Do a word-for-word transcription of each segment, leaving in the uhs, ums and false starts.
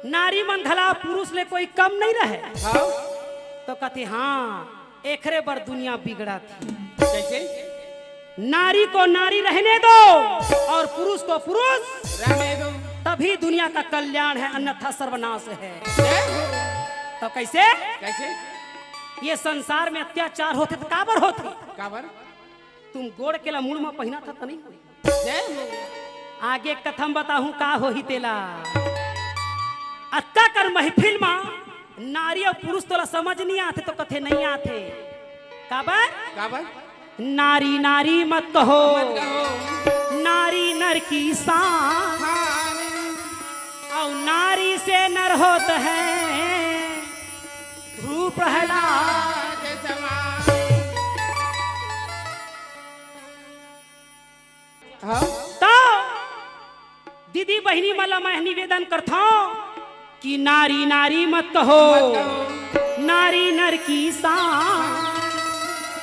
नारी मन घला पुरुष ले कोई कम नहीं रहे। हाँ। तो कथे, हाँ, एखरे बर दुनिया बिगड़त हे। कैसे? नारी को नारी रहने दो और पुरुष को पुरुष, रहने दो। तभी दुनिया का कल्याण है, अन्यथा सर्वनाश है। जय हो। तो कैसे? कैसे? ये संसार में अत्याचार होथे तो काबर होथे? काबर? तुम गोड़ के ला मुड़ में पहिना था तो नहीं होई। जय हो। आगे कथम बताहूं का होही तेला। अतका कर महफिल मा नारी और पुरुष तोला समझ नहीं आथे तो कथे नहीं आथे। काबर? काबर? नारी नारी मत कहो, मत कहो। नारी नर की शान, हाँ। और नारी से नर होत है ध्रुव प्रहलाद। के समान। हाँ। तो दीदी बहिनी मन ला मैं निवेदन करथौं कि नारी नारी मत कहो, मत कहो। नारी नर की शान,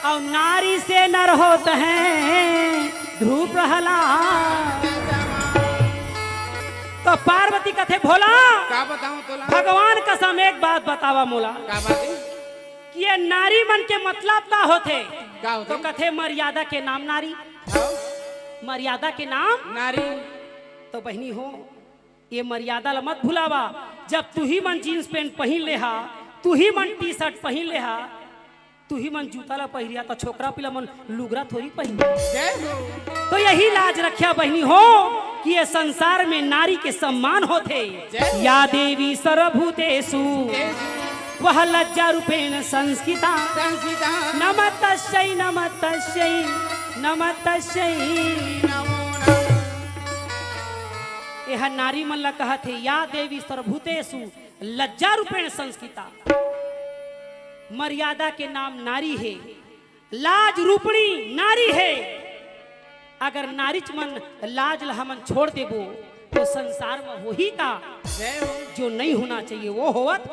और नारी से नर होत है ध्रुव प्रहलाद। तो पार्वती कथे, भोला, का बताऊं तोला? भगवान कसम एक बात बतावा मोला का बात है? कि ये नारी मन के मतलब का होथे? का होथे? तो कथे, मर्यादा के नाम नारी, हाँ। मर्यादा के नाम। नारी। तो बहिनी हो, ये मर्यादा ला मत भुलावा। जब तुही मन जींस पैंट पहिन ले हा, तुही मन टी शर्ट पहिन ले हा, तुही मन जूता ला पहिरिया, तो छोकरा पिला मन लुगरा थोड़ी पहिन। जय हो। तो यही लाज रख्या बहिनी हो कि ये संसार में नारी के सम्मान होथे। जय। या देवी सर्वभूतेषु वह लज्जा रूपेण संस्थिता। संस्थिता। नमस्तस्यै, नमस्तस्यै, नमस्तस्यै। नमो नमः। यह नारी मन ला कहत हे, या देवी सर्वभूतेषु लज्जा रूपेण संस्थिता। मर्यादा के नाम नारी हे, लाज रूपणी नारी हे। अगर नारीच मन लाज ला हमन छोड़ देबो, तो संसार में होही का? जय हो। जो नहीं होना चाहिए, वो होवत।